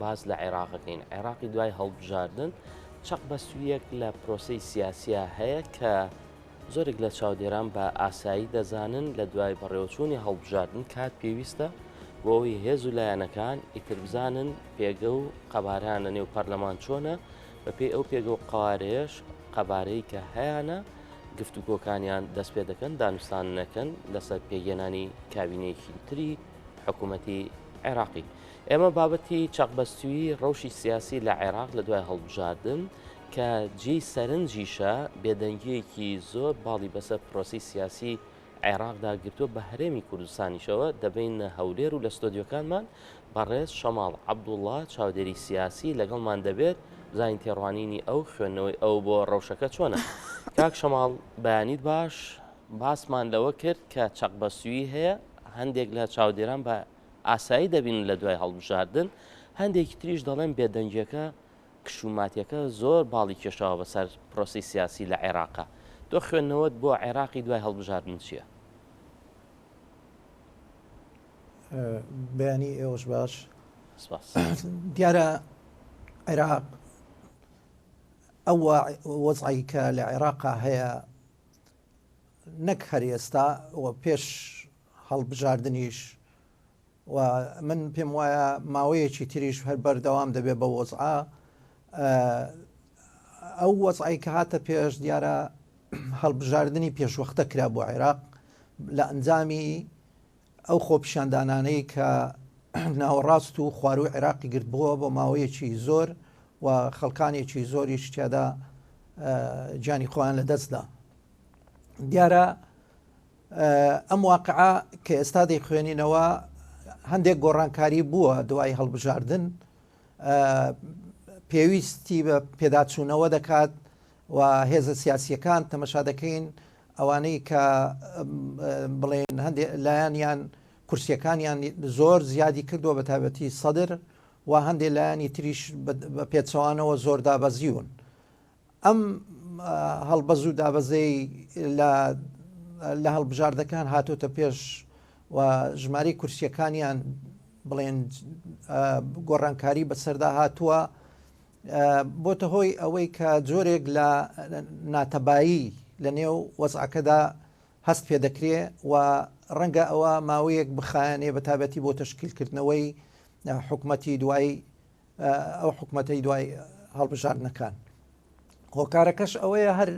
باس لە عێراق ئەکەین، عێراقی دوای هەڵبژاردن چەق بەستوویەک لە پرۆسەی سیاسییا هەیە کە زۆرێک لە چاودێران بە ئاسایی دەزانن لە دوای بەڕێوەچوونی هەڵبژاردن کات پێویستە بۆ ئەوەی هێز و لایەنەکان ئیتر بزانن پێگە و قەبارەیان لە نێو پەرلەمان چۆنە، بەپێی ئەو پێگە و قەوارەیەش قەبارەی کە هەیانە گفتوگۆکانیان دەست پێ دەکەن، دانوستاندنەکەن لەسەر پێکهێنانی کابینەیەکی تری حکوومەتی عێراقی. ئێمە بابەتی چەقبەستوویی ڕەوشی سیاسی لە عێراق لە دوای هەڵبژاردن کە جێی سەرنجیشە بێدەنگییەکی زۆر باڵی بەسەر پرۆسەی سیاسی عێراقدا گرتووە بە هەرێمی کوردستانیشەوە دەبەینە هەولێر و لە ستۆدیۆکانمان بەڕێز شەماڵ عەبدوڵڵا چاودێری سیاسی لەگەڵمان دەبێت بزانین تێڕوانینی ئەو خوێندنەوەی ئەو بۆ ڕەوشەکە چۆنە. کاک شەماڵ بەیانیت باش باسمان لەوە کرد کە چەقبەستوویی هەیە هەندێک لە چاودێران بە ئاسایی دەبینن لە دوای هەڵبژاردن، هەندێکی تریش دەڵێن بێدەنگیەکە کشوماتیەکە زۆر باڵی کێشاوە بەسەر پرۆسەی سیاسی لە عێراقا. تۆ خوێندنەوەت بۆ عێراقی دوای هەڵبژاردن چییە؟ بەیانی ئێوەش باش. سپاس. دیارە عێراق ئەو وەزعی کە لە عێراقا هەیە نەک هەر ئێستا و پێش هەڵبژاردنیش و من پێم وایە ماوەیەکی تریش هەر بەردەوام دەبێت بە وەزعە ئەو وەزعی کە هاتە پێش دیارە هەڵبژاردنی پێشوەختە کرا بۆ عێراق لە ئەنجامی ئەو خۆپیشاندانانەی کە ناوەڕاست و خواروی عێراقی گرتبووە بۆ ماوەیەکی زۆر و خەڵکانێکی زۆریش تیادا گیانی خۆیان لە دەستدا دیارە ئەم واقعە کە ئێستا دەیخوێنینەوە هەندێک گۆڕانکاری بووە دوای هەڵبژاردن پێویستی بە پێداچوونەوە دەکات و هێزە سیاسیەکان تەمەشا دەکەین ئەوانەی کە بڵێن هەندێک لایەنیان کورسیەکانیان زۆر زیادی کردووە بە تایبەتی سەدر و هەندێک لایەنی تریش بە پێچەوانەوە زۆر دابەزیون ئەم هەڵبەز و دابەزەی لە لە هەڵبژاردەکان هاتۆتە پێش و ژمارەی کورسیەکانیان بڵێن گۆڕانکاری بەسەردا هاتووە بۆتە هۆی ئەوەی کە جۆرێک لە ناتەبایی لە نێو وەزعەکەدا هەست پێ دەکرێ و ڕەنگە ئەوە ماوەیەک بخایەنێ بە تابەتی بۆ تەشکیلکردنەوەی حکومەتی دوای ئەو حکومەتەی دوای هەڵبژاردنەکان. هۆکارەکەش ئەوەیە هەر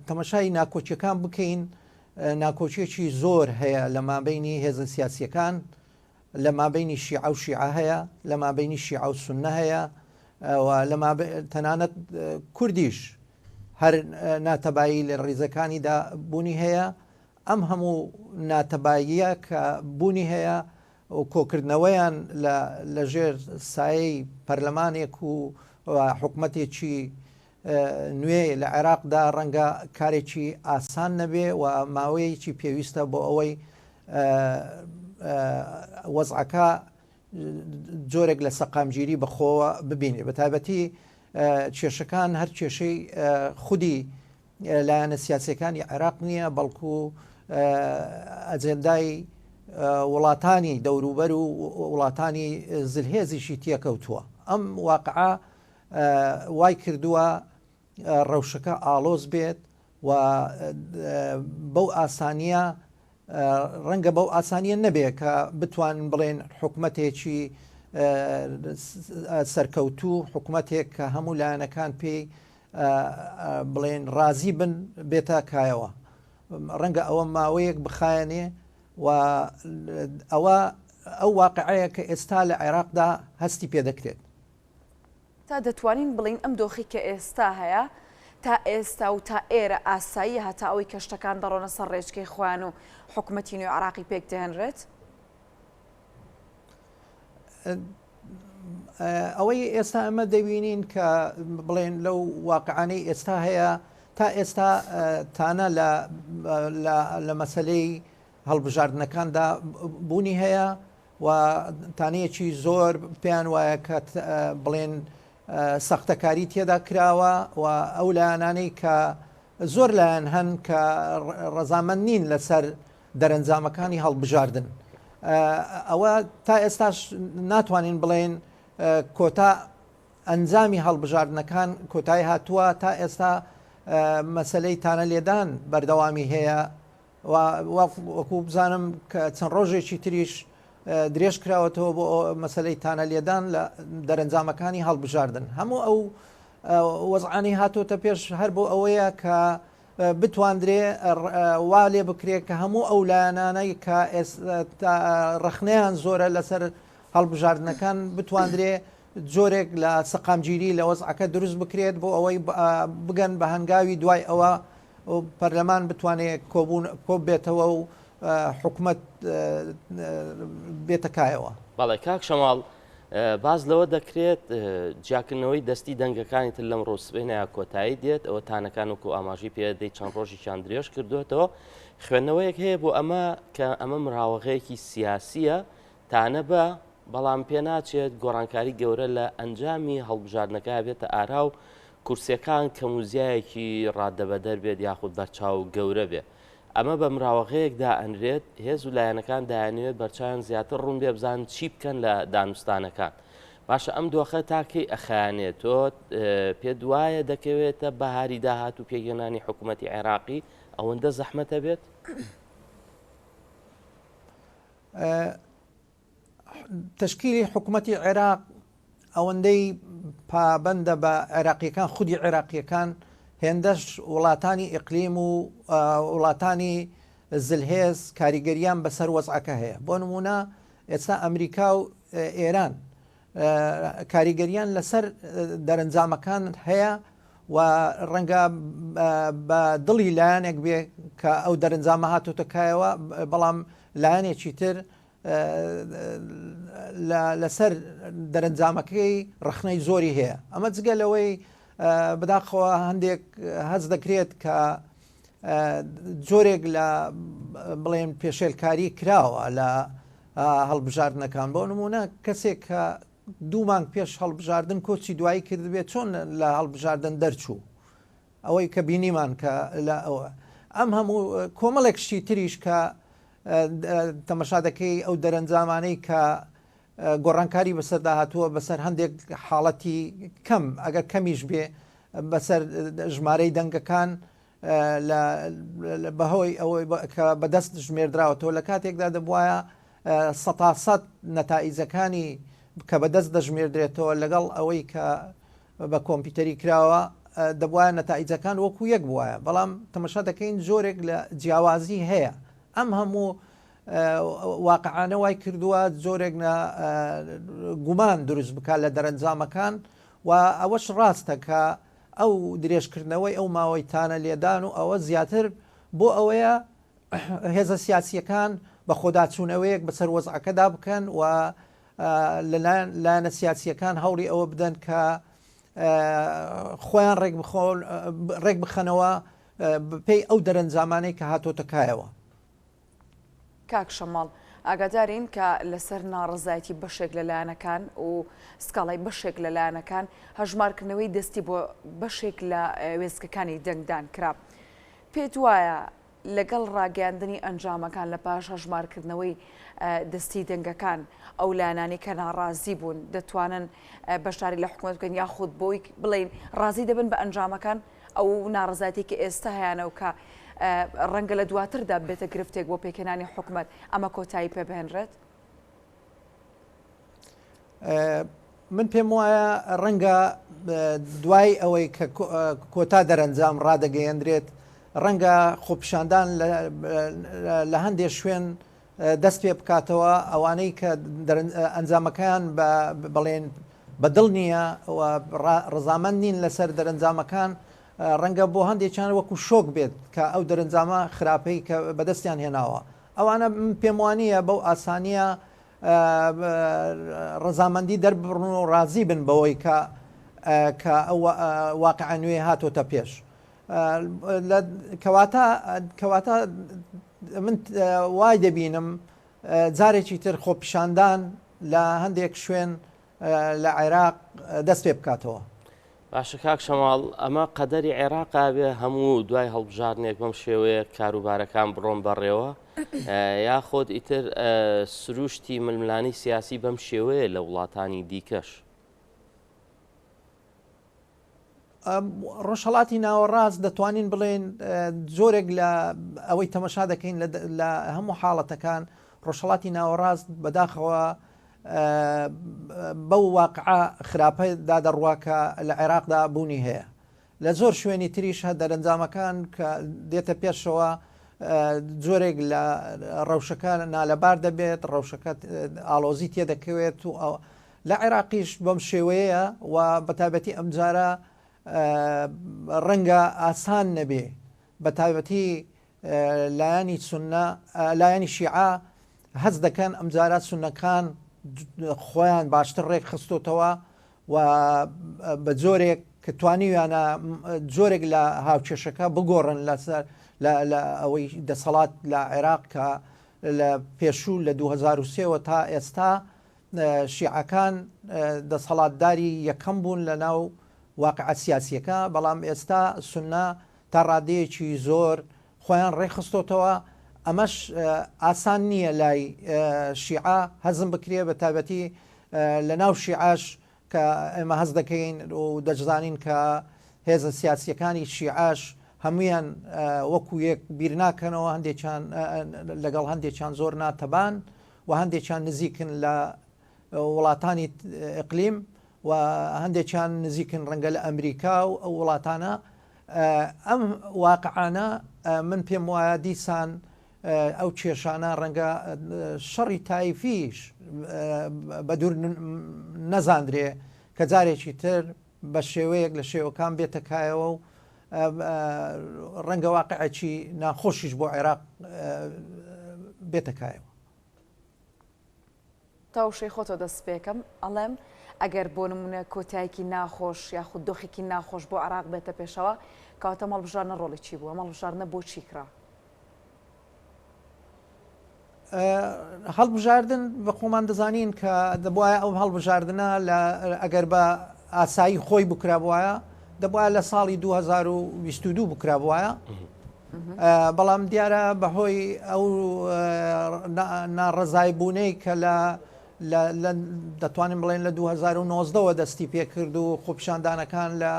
تەمەشای ناکۆکیەکان بکەین ناکۆکیەکی زۆر هەیە لە مابینی هێزە سیاسیەکان لە مابینی شیعە و شیعە هەیە لە مابینی شیعە و سنە هەیە و لە تەنانەت کوردیش هەر ناتەبایی لە ڕیزەکانیدا بوونی هەیە ئەم هەموو ناتەباییە کە بوونی هەیە و کۆکردنەوەیان لە لە ژێر سایەی پەرلەمانێک و حکومەتێکی نوێ لە عێراقدا ڕەنگە کارێکی ئاسان نەبێ و ماوەیەکی پێویستە بۆ ئەوەی وەزعەکە جۆرێک لە سەقامگیری بەخۆوە ببینێ بە تایبەتی کێشەکان هەر کێشەی خودی لایەنە سیاسیەکانی عێراق نییە بەڵکو ئەجێندای وڵاتانی دەوروبەر و وڵاتانی زلهێزیشی تێکەوتووە ئەم واقعە وای کردووە ڕەوشەکە ئاڵۆز بێت و بەو ئاسانیە ڕەنگە بەو ئاسانیە نەبێ کە بتوانن بڵێن حکومەتێکی سەرکەوتوو حکومەتێک کە هەموو لایەنەکان پێی بڵێن ڕازی بن بێتە کایەوە ڕەنگە ئەوە ماوەیەک بخایەنێ و ئەوە ئەو واقعەیە کە ئێستا لە عێراقدا هەستی پێدەکرێت. تا دەتوانین بڵێین ئەم دۆخی کە ئێستا هەیە تا ئێستا و تا ئێرە ئاساییە هەتا ئەوەی کە شتەکان دەڕۆنە سەر ڕێچکەی خۆیان و حکومەتی نوێی عێراقی پێک دەهێنرێت؟ ئەوەی ئێستا ئەمە دەبینین کە بڵێن لەو واقعانەی ئێستا هەیە تا ئێستا تانە لە مەسلەی هەڵبژاردنەکاندا بوونی هەیە و تانەیەکی زۆر پێیان وایە کە بڵێن سەختەکاری تێدا کراوە و ئەو لایەنانەی کە زۆر لایەن هەن کە ڕەزامەند نین لەسەر دەرەنجامەکانی هەڵبژاردن. ئەوە تا ئێستاش ناتوانین بڵێین کۆتا ئەنجامی هەڵبژاردنەکان کۆتایی هاتووە، تا ئێستا مەسەلەی تانە لێدان بەردەوامی هەیە و وەکو بزانم کە چەند ڕۆژێکی تریش درێژ کراوەتەوە بۆ مەسەلەی تانە لێدان لە دەرەنجامەکانی هەڵبژاردن. هەموو ئەو وەزعانەی هاتۆتە پێش هەر بۆ ئەوەیە کە بتواندرێ وا لێ بکرێ کە هەموو ئەو لایەنانەی کە ئێستا ڕەخنەیان زۆرە لەسەر هەڵبژاردنەکان بتواندرێ جۆرێک لە سەقامگیری لە وەزعەکە دروست بکرێت بۆ ئەوەی بگەن بە هەنگاوی دوای ئەوە پەرلەمان بتوانێت کۆبوون کۆبێتەوە و حکومەت بێتە کایەوە. بەڵێ کاک شەماڵ باس لەوە دەکرێت جیاکردنەوەی دەستی دەنگەکانی تر لەمڕۆ سبەینەیە کۆتایی دێت، ئەوە تانەکان وەکو ئاماژەی پێدەی چەند ڕۆژێکیان درێژ کردوێتەوە. خوێندنەوەیەک هەیە بۆ ئەمە کە ئەمە مراوەغەیەکی سیاسیە تانە بە، بەڵام پێناچێت گۆڕانکاری گەورە لە ئەنجامی هەڵبژاردنەکە بێتە ئارا و کورسیەکان کەم و زیایەکی ڕادەبەدەر بێت یاخود بەرچاو گەورە بێ. ئەمە بە مراوەغەیەک دائەنرێت، هێز و لایەنەکان دەیانەوێت بەرچاویان زیاتر ڕوون بێ بزانن چی بکەن لە دانوستانەکان. باشە ئەم دۆخە تا کەی ئەخایەنێت؟ تۆ پێت وایە دەکەوێتە بەهاری داهاتوو پێکهێنانی حکوومەتی عێراقی ئەوەندە زەحمەتە بێت؟ تەشکیلی حکوومەتی عێراق ئەوەندەی پابەندە بە عێراقیەکان خودی عێراقیەکان هێندەش وڵاتانی ئیقلیم و وڵاتانی زلهێز کاریگەریان بەسەر وەزعەکە هەیە بۆ نمونە ئێستا ئەمریکا و ئێران کاریگەریان لەسەر دەرەنجامەکان هەیە و ڕەنگە بە دڵی لایەنێک بێ کە ئەو دەرەنجامە هاتوتە کایەوە بەڵام لایەنێکی تر لەسەر دەرەنجامەکەی ڕەخنەی زۆری هەیە ئەمە جگە لەوەی بەداخەوە هەندێک هەست دەکرێت کە جۆرێک لە بڵێن پێشێلکاری کراوە لە هەڵبژاردنەکان بۆ نمونە کەسێک کە دوو مانگ پێش هەڵبژاردن کۆچی دوایی کردبێت چۆن لە هەڵبژاردن دەرچوو ئەوەی کە بینیمان کە لە ئەوە ئەم هەموو کۆمەڵێک شتی تریش کە تەمەشا دەکەی ئەو دەرەنجامانەی کە گۆڕانکاری بەسەردا هاتووە بەسەر هەندێک حاڵەتی کەم ئەگەر کەمیش بێ بەسەر ژمارەی دەنگەکان بەهۆی ئەوەی کە بەدەست ژمێردراوەتەوە لە کاتێکدا دەبواە سەتا سەد نەتائیجەکانی کە بەدەست دەژمێردرێتەوە لەگەڵ ئەوەی کە بە کۆمپیوتەری کراوە دەبواە نەتائیجەکان وەکو یەک بواە بەڵام تەمەشا دەکەین جۆرێک لە جیاوازی هەیە ئەم هەموو واقعانە وای کردووە جۆرێک لە گومان دروست بکات لە دەرەنجامەکان و ئەوەش ڕاستە کە ئەو درێژکردنەوەی ئەو ماوەی تانە لێدان و ئەوە زیاتر بۆ ئەوەیە هێزە سیاسییەکان بە خۆداچوونەوەیەک بەسەر وەزعەکەدا بکەن و لەلایەن لایەنە سیاسییەکان هەوڵی ئەوە بدەن کە خۆیان ڕێک بخەنەوە پێی ئەو دەرەنجامانەی کە هاتۆتە کایەوە. کاک شەماڵ، ئاگادارین کە لەسەر ناڕەزایەتی بەشێک لە لایەنەکان و سکاڵای بەشێک لە لایەنەکان هەژمارکردنەوەی دەستی بۆ بەشێک لە وێستگەکانی دەنگدان کرا. پێت وایە لەگەڵ ڕاگەیاندنی ئەنجامەکان لە پاش هەژمارکردنەوەی دەستی دەنگەکان، ئەو لایەنانەی کە ناڕازی بوون دەتوانن بەشداری لە حکومەت بکەن یاخود بۆی بڵێین ڕازی دەبن بە ئەنجامەکان؟ ئەو ناڕەزایەتی کە ئێستا هەیانە و کە ڕەنگە لە دواتردا ببێتە گرفتێک بۆ پێکهێنانی حکومەت، ئەمە کۆتایی پێبهێنرێت؟ من پێم وایە ڕەنگە دوای ئەوەی کە کۆتا دەرەنجام ڕادەگەیەندرێت ڕەنگە خۆپیشاندان لە هەندێک شوێن دەست پێ بکاتەوە ئەوانەی کە ئەنجامەکەیان بڵێن بە دڵ نییە و ڕزامەند نین لەسەر دەرەنجامەکان ڕەنگە بۆ هەندێکیان وەکو شۆک بێت کە ئەو دەرەنجامە خراپەی کە بەدەستیان هێناوە ئەوانە من پێم وانییە بەو ئاسانییە ڕەزامەندی دەرببڕن و ڕازی بن بەوەی کە کە ئەو واقعە نوێ هاتۆتە پێش. کەواتە کەواتە من وای دەبینم جارێکی تر خۆپیشاندان لە هەندێک شوێن لە عێراق دەست پێ بکاتەوە. باشە کاک شەماڵ ئەمە قەدەری عێراقا بێ هەموو دوای هەڵبژاردنێک بەم شێوەیە کاروبارەکان بڕۆن بەڕێوە؟ یاخۆد ئیتر سروشتی ململانی سیاسی بەم شێوەیە لە وڵاتانی دیکەش؟ ڕۆژهەڵاتی ناوەڕاست دەتوانین بڵێن جۆرێک لە ئەوەی تەمەشا دەکەین لە هەموو حاڵەتەکان ڕۆژهەڵاتی ناوەڕاست بەداخەوە بەو واقعە خراپەدا دەڕوا کە لە عێراقدا بوونی هەیە لە زۆر شوێنی تریش هە دەرەنجامەکان کە دێتە پێشەوە جۆرێک لە ڕەوشەکە نالەبار دەبێت ڕەوشەکە ئاڵۆزی تێدەکەوێت و لە عێراقیش بەم شێوەیەیە و بەتایبەتی ئەمجارە ڕەنگە ئاسان نەبێ بەتایبەتی لایەنی سونە لایەنی شیعە هەست دەکەن ئەمجارە سونەکان خۆیان باشتر ڕێک خستۆتەوە و بە جۆرێک کە توانیویانە جۆرێک لە هاوکێشەکە بگۆڕن لەسەر لە ئەوەی دەسەڵات لە عێراق کە لە پێشوو لە 2023ەوە تا ئێستا شیعەکان دەسەڵاتداری یەکەم بوون لە ناو واقعە سیاسیەکە، بەڵام ئێستا سوننە تا ڕادەیەکی زۆر خۆیان ڕێکخستۆتەوە، ئەمەش ئاسان نییە لای شیعە هەزم بکرێ، بە تایبەتی لە ناو شیعەش کە ئێمە هەست دەکەین و دەشزانین کە هێزە سیاسیەکانی شیعەش هەموویان وەکو یەک بیر ناکەنەوە، هەندێکیان لەگەڵ هەندێکیان زۆر ناتەبان و هەندێکیان نزیکن لە وڵاتانی ئیقلیم و هەندێکیان نزیکن ڕەنگە لە ئەمریکا و ئەو وڵاتانە ئەم واقعانە من پێم وایە دیسان ئەو کێشانە ڕەنگە شەڕی تایفیش بە دوور نەزاندرێ کە جارێکی تر بە شێوەیەک لە شێوەکان بێتە کایەوە و ڕەنگە واقعێکی ناخۆشیش بۆ عێراق بێتە کایەوە. تا وشەی خۆتەوە دەست پێکەم ئەڵێم ئەگەر بۆ نمونە کۆتایەکی ناخۆش یاخود دۆخێکی ناخۆش بۆ عێراق بێتە پێشەوە کەواتە ئەم هەڵبژاردنە ڕۆڵی چی بوو ئەم هەڵبژاردنە بۆچی کرا؟ هەڵبژاردن بە خۆمان دەزانین کە دەبواە ئەو هەڵبژاردنە لە ئەگەر بە ئاسایی خۆی بکرابواە دەبواە لە ساڵی 2022 بکرابواە بەڵام دیارە بەهۆی ئەو ناڕەزای بوونەی کە لە دەتوانین بڵێن لە 2009ەوە دەستی پێکرد و خۆپیشاندانەکان لە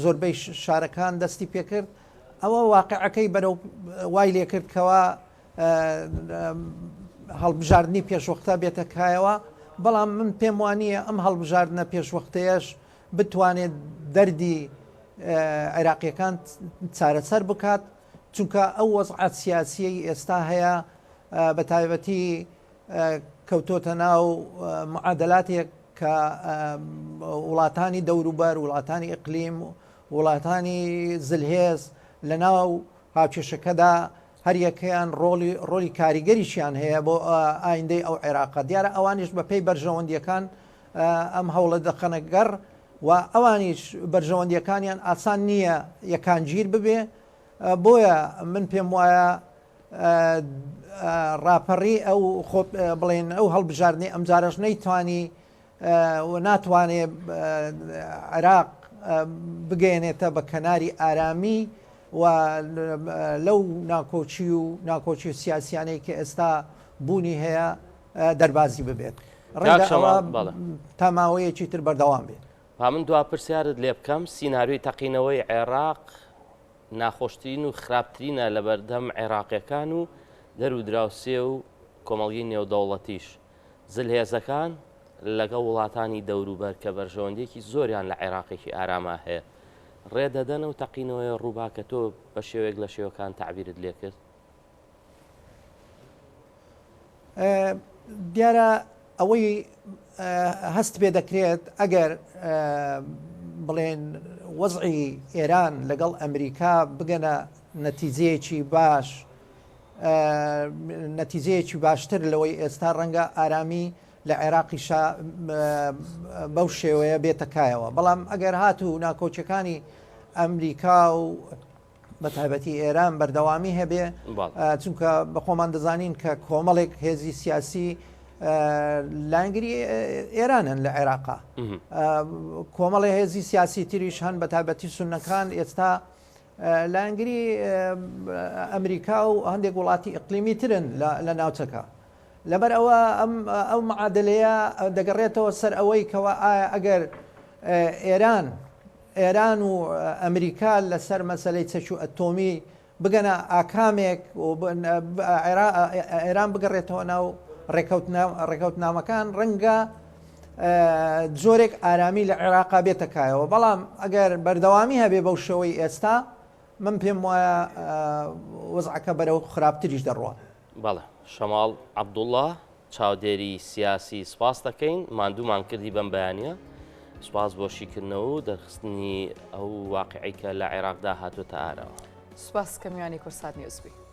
زۆربەی شارەکان دەستی پێکرد ئەوە واقعەکەی بەرەو وای لێکرد کەوا هەڵبژاردنی پێشوەختە بێتە کایەوە، بەڵام من پێم وانییە ئەم هەڵبژاردنە پێشوەختەیەش بتوانێت دەردی عێراقییەکان چارەسەر بکات، چونکە ئەو وەزعە سیاسیەی ئێستا هەیە بە تایبەتی کەوتۆتە ناو معادلاتێک کە وڵاتانی دەوروبەر، وڵاتانی ئیقلیم، وڵاتانی زلهێز لە ناو هاوکێشەکەدا هەریەکەیان ڕۆڵی ڕۆلی کاریگەریشیان هەیە بۆ ئایندەی ئەو عێراقە دیارە ئەوانیش بە پێی بەرژەوەندیەکان ئەم هەوڵە دەخەنە گەڕ و ئەوانیش بەرژەوەندیەکانیان ئاسان نییە یەکانگیر ببێ بۆیە من پێم وایە ڕاپەڕی ئەو بڵێن ئەو هەڵبژاردنەی ئەمجارەش نەیتوانی و ناتوانێ عێراق بگەیەنێتە بە کەناری ئارامی و لەو ناکۆکی و ناکۆکی سیاسیانەی کە ئێستا بوونی هەیە دەربازی ببێت. ڕەنگە ئەوە تا ماوەیەکی تر بەردەوام بێت. با من دوا پرسیارت لێ بکەم، سیناریۆی تەقینەوەی عێراق ناخۆشترین و خراپترینە لەبەردەم عێراقیەکان و دەر و دراوسێ و کۆمەڵگەی نێودەوڵەتیش. زلهێزەکان لەگەڵ وڵاتانی دەوروبەر کە بەرژەوەندییەکی زۆریان لە عێراقێکی ئاراما هەیە، ڕێ دەدەن ئەو تەقینەوەیە ڕووبا کە تۆ بە شێوەیەک لە شێوەکان تەعبیرت لێ کرد؟ دیارە ئەوەی هەست پێ دەکرێت ئەگەر بڵێن وەزعی ئێران لەگەڵ ئەمریکا بگەنە نەتیجەیەکی باش نەتیجەیەکی باشتر لەوەی ئێستا ڕەنگە ئارامی لە عێراقیشا بەو شێوەیە بێتە کایەوە بەڵام ئەگەر هاتوو ناکۆکیەکانی ئەمریکا و بە تایبەتی ئێران بەردەوامی هەبێ چونکە بە خۆمان دەزانین کە کۆمەڵێک هێزی سیاسی لایەنگری ئێرانن لە عێراقا کۆمەڵی هێزی سیاسی تریش هەن بە تایبەتی سونەکان ئێستا. لایەنگری ئەمریکا و هەندێک وڵاتی ئیقلیمی ترن لە ناوچەکە. لەبەر ئەوە ئەم ئەو معادلەیە دەگەڕێتەوە سەر ئەوەی کەوا ئایا ئەگەر ئێران ئێران و ئەمریکا لەسەر مەسەلەی چەکی ئەتۆمی بگەنە ئاکامێک و ئێران بگەڕێتەوە ناو ڕێکەوتنامەکان ڕەنگە جۆرێک ئارامی لە عێراقا بێتە کایەوە بەڵام ئەگەر بەردەوامی هەبێ بەو شێوەی ئێستا من پێم وایە وەزعەکە بەرەو خراپتریش دەڕوا. بەڵێ شەماڵ عەبدوڵڵا چاودێری سیاسی سپاس دەکەین ماندوومان کردی بەم بەیانە سپاس بۆ شیکردنەوە و دەرخستنی ئەو واقعی کە لە عێراقدا هاتووەتە ئاراوە. سپاس کە میوانی کوردسات نیوز بووی.